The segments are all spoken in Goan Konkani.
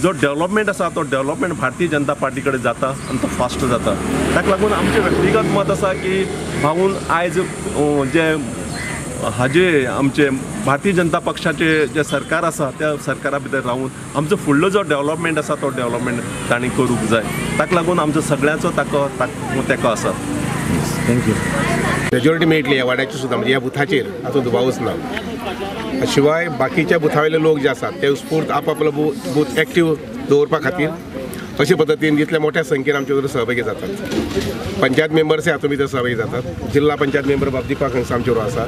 जो डेव्हलपमेंट आसा तो डेव्हलपमेंट भारतीय जनता पार्टी कडेन जाता आनी तो फास्ट जाता. ताका लागून आमचें व्यक्तिगत मत आसा की भाऊन आयज जे हाजे आमचे भारतीय जनता पक्षाचे जे सरकार आसा त्या सरकारा भितर रावून आमचो फुडलो जो डेव्हलपमेंट आसा तो डेव्हलपमेंट तांणी करूंक जाय. ताका लागून आमचो सगळ्यांचो ताको तेंको आसा. Thank you. Majority मेळटली ह्या वाड्याची सुद्दां, म्हणजे ह्या बुथाचेर हातूंत दुबावच ना. शिवाय बाकीच्या बुथावयले लोक जे आसात ते उत्स्फूर्त आपआपलो बूथ एक्टीव दवरपा खातीर अशे पद्दतीन जितल्या मोठ्या संख्येन आमचे बरोबर सहभागी जातात. पंचायत मेंबर्स हातूंत भितर सहभागी जातात. जिल्हा पंचायत मेंबर बाब दीपक हांगसर आमचे बरोबर आसा,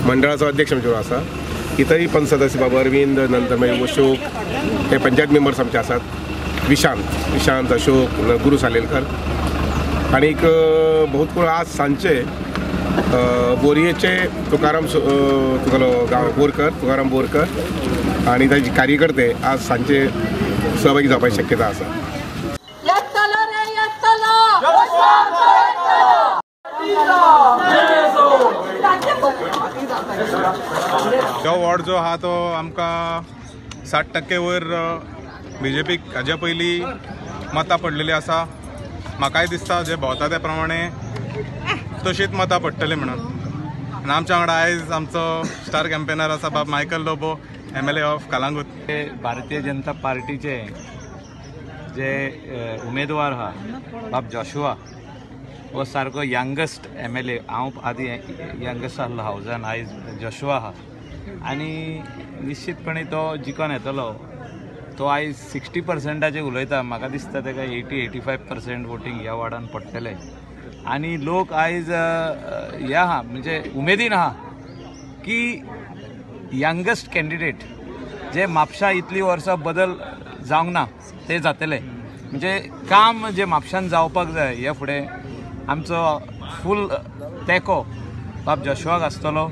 मंडळाचो अध्यक्ष आमचे बरोबर आसा, इतरय पंच सदस्य बाब अरविंद, नंतर मागीर अशोक, हे पंचायत मेंबर्स आमचे आसात, विशांत अशोक, गुरू सालेलकर आनीक बहुत करून आज सांजचे बोरयेचे तुकाराम तुगेलो गांव बोरकर, तुकाराम बोरकर आनी ताजे कार्यकर्ते आज सांजचे सहभागी जावपाची शक्यता आसा. तो वॉर्ड जो आहा तो आमकां 60% वयर बीजेपीक हाज्या पयलीं मतां पडलेलीं आसा. म्हाकाय दिसता जे भोंवता त्या प्रमाणे तशीच मतां पडटलीं म्हणून. आनी आमच्या वांगडा आयज आमचो स्टार कॅम्पेनर आसा बाब Michael Lobo, MLA of Calangute. Bharatiya Janata पार्टीचे जे उमेदवार आहा बाब जॉशुआ हो सारको यंगस्ट MLA. हांव आदी यंगस्ट आसलो हावजान, आयज जॉशुआ आहा आनी निश्चितपणे तो जिखोन येतलो. तो आयज 60%चेर उलयता, म्हाका दिसता ताका 80-85% वोटींग ह्या वार्डान पडटलें. आनी लोक आयज ह्या आहा, म्हणजे उमेदीन आहा की यंगस्ट कॅन्डिडेट जे म्हापशा इतलीं वर्सां बदल जावंक ना ते जातले. म्हणजे काम जे म्हापशान जावपाक जाय ह्या फुडें आमचो फूल तेंको बाब जॉशुआक आसतलो.